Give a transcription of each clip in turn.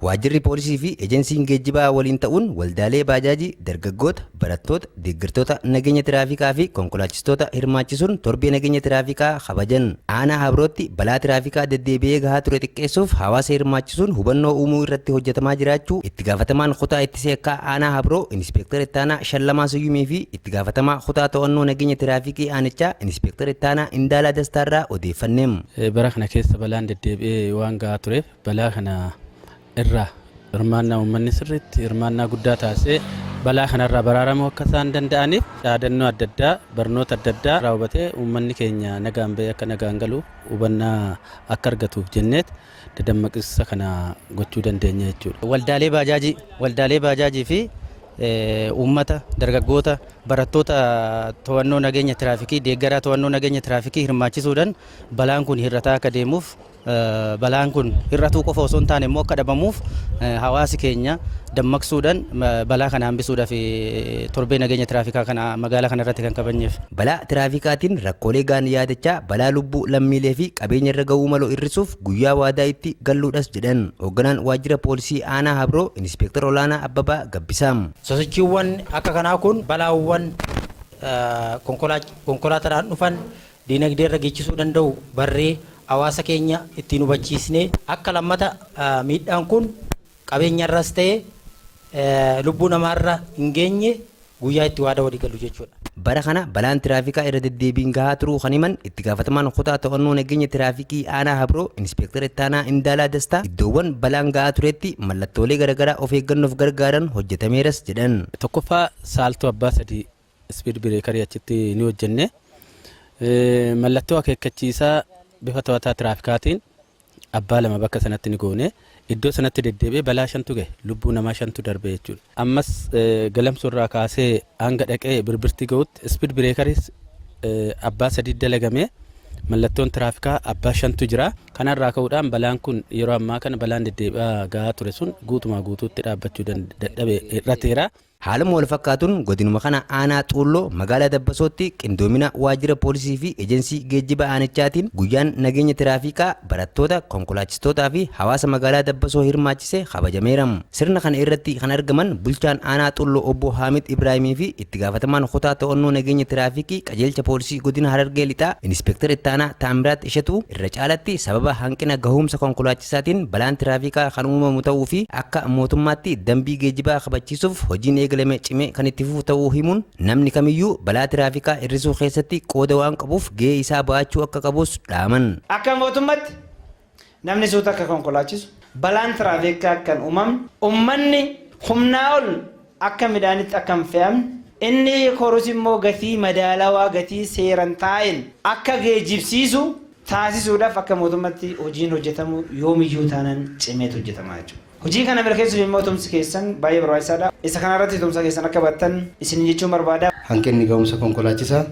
Waajjirri poolisii fi ejensiin geejjibaa waliin ta'uun waldaalee baajaajii, dargaggoota, barattoota, deeggartoota nageenya tiraafikaa fi konkolaachistoota hirmaachisuun torbee nageenya tiraafikaa kabajan. Aanaa Habrootti balaa tiraafikaa deddeebi'ee gahaa ture xiqqeessuuf hawaasa hirmaachisuun hubannoo uumuu irratti hojjetamaa jiraachuu itti gaafatamaan kutaa ittisa yakkaa aanaa Habroo Inispeektar Ittaanaa Shallamaa Suyyumii fi itti gaafatamaa kutaa to'annoo nageenya tiraafikii aanichaa Inispeektar Ittaanaa Indaalaa Dastaarraa odeeffanne. Bara kana keessa balaan deddeebi'ee waan gahaa tureef balaa kana irraa hirmaannaa uummanni sirriitti hirmaannaa guddaa taasisee balaa kanarraa baraaramuu akka isaan danda'aniif dhaadannoo adda addaa barnoota adda addaa raawwatee uummanni keenya nagaan bahee akka nagaan galu hubannaa akka argatuuf jenneet dadammaqinsa kana gochuu dandeenya jechuudha. Waldaalee baajaajii fi uummata, dargaggoota, barattoota to'annoo nageenya tiraafikii deeggaraa to'annoo nageenya tiraafikii hirmaachisuudhaan balaan kun hir'ataa akka deemuuf, balaan kun hir'atuu qofa osoo hin taane immoo akka dhabamuuf hawaasi keenya dammaqsuudhaan balaa kana hambisuudhaaf torbee nageenya tiraafikaa kana magaalaa kana irratti kan kabajneef. Balaa tiraafikaatiin rakkoolee gaan yaadachaa balaa lubbuu lammiilee fi qabeenya irra ga'uu malu hir'isuuf guyyaa waadaa itti galluudhas jedhan hoogganaan waajjira poolisii aanaa Habroo Inispeektar Olaanaa Abbabaa Gabbisaa. Sosochiiwwan akka kanaa kun balaawwan konkolaataadhaan dhufan diinagdee irra geechisuu danda'u barree hawaasa keenya ittiin hubachiisnee akka lammata miidhaan kun qabeenyarras ta'e lubbuu namaarra hin geenye guyyaa itti waada walii galu jechuudha. Bara kana balaan tiraafikaa irra deddeebiin gahaa turuu kan himan itti gaafatamaan kutaa to'annoo nageenya tiraafikii aanaa Habroo Inispeektar Ittaanaa Indaalaa Dastaa, iddoowwan balaan gahaa turetti mallattoolee garaagaraa of eeggannoof gargaaran hojjetameeras jedhan. Tokkoffaa, saaltuu abbaa sadii, speed breakerii achitti ni hojjenne. Mallattoo akeekkachiisaa bifa to'ataa tiraafikaatiin abbaa lama bakka sanatti ni goone. Iddoo sanatti deddeebi'ee balaa shantu gahe, lubbuu namaa shantu darbe jechuudha. Ammas Galamsoo irraa kaasee hanga dhaqee Birbirtii gahutti speed breakeris abbaa sadii dalagamee mallattoon tiraafikaa abbaa shantu jira. Kanarraa ka'uudhaan balaan kun yeroo ammaa kana balaan deddeebi'aa gahaa ture sun guutumaa guutuutti dhaabbachuu dadhabe, hir'ateera. Haaluma wal fakkaatuun godinuma kana aanaa Xuulloo magaalaa Dabbasootti qindoomina waajjira poolisii fi ejensii geejjiba aanichaatiin guyyaan nageenya tiraafikaa barattoota, konkolaachistootaa fi hawaasa magaalaa Dabbasoo hirmaachise kabajameera. Sirna kana irratti kan argaman bulchaan aanaa Xuulloo obbo Haamid Ibraahimii fi itti gaafatamaan kutaa to'annoo nageenya tiraafikii qajeelcha poolisii godina Harargee Lixaa Inispeektar Ittaanaa Taamiraat Ishetuu, irra caalatti sababa hanqina gahumsa konkolaachisaatiin balaan tiraafikaa kan uumamu ta'uu fi akka mootummaatti dambii geejjibaa kabachiisuuf hojiin eegalame cimee kan itti fufu ta'uu himuun, namni kamiyyuu balaa tiraafikaa hir'isuu keessatti qooda waan qabuuf gahee isaa ba'achuu akka qabus dhaaman. Akka mootummaatti namni suuta akka konkolaachisu, balaan tiraafikaa akka hin uumamne, uummanni humnaa ol akka midhaanitti akka hin fe'amne, inni korus immoo gatii madaalawaa, gatii seeran taa'een akka geejjibsiisu taasisuudhaaf akka mootummaatti hojiin hojjetamu yoomiyyuu taanaan cimeetu hojjetamaa jechuudha. Hojii kana milkeessuuf immoo tumsi keessan baay'ee barbaachisaadha. Isa kanarratti tumsa keessan akka battan isin jechuun barbaada. Hanqinni ga'umsa konkolaachisaa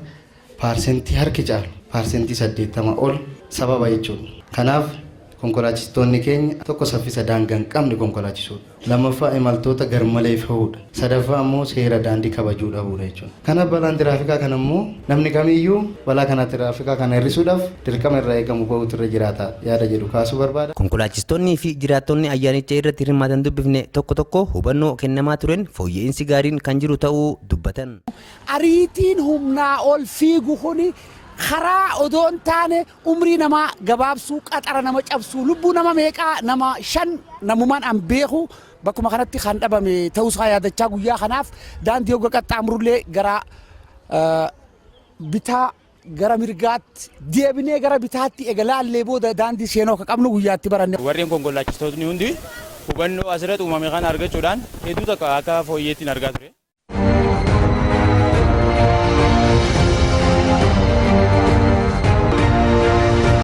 paarsentii harki caalu, 80% ol sababa jechuudha. Kanaaf konkolaachistoonni keenya tokko saffisa daangaa hin qabne konkolaachisuudha. Lammaffaa, imaltoota garmalee fe'uudha. Sadaffaa immoo seera daandii kabajuu dhabuudha jechuudha. Kanaaf balaan tiraafikaa kana immoo namni kamiyyuu balaa kana tiraafikaa kana hir'isuudhaaf dirqama irraa eegamu bahuutu irra jiraata yaada jedhu kaasuu barbaada. Konkolaachistoonnii fi jiraattonni ayyaanicha irratti hirmaatan dubbifne tokko tokko hubannoo kennamaa tureen fooyya'insi gaariin kan jiru ta'uu dubbatan. Ariitiin humnaa ol fiigu kuni karaa odoo hin taane umrii namaa gabaabsuu, qaxara nama cabsuu, lubbuu nama meeqaa, nama shan namumaan an beeku bakkuma kanatti kan dhabame ta'uusaa yaadachaa, guyyaa kanaaf daandii hogga qaxxaamurullee gara bitaa gara mirgaatti deebinee gara bitaatti ega laallee booda daandii seenuu akka qabnu guyyaatti baranne. Warreen konkolaachistootni hundi hubannoo asirratti uumame kana argachuudhaan hedduu takka akka fooyyeettiin argaa ture.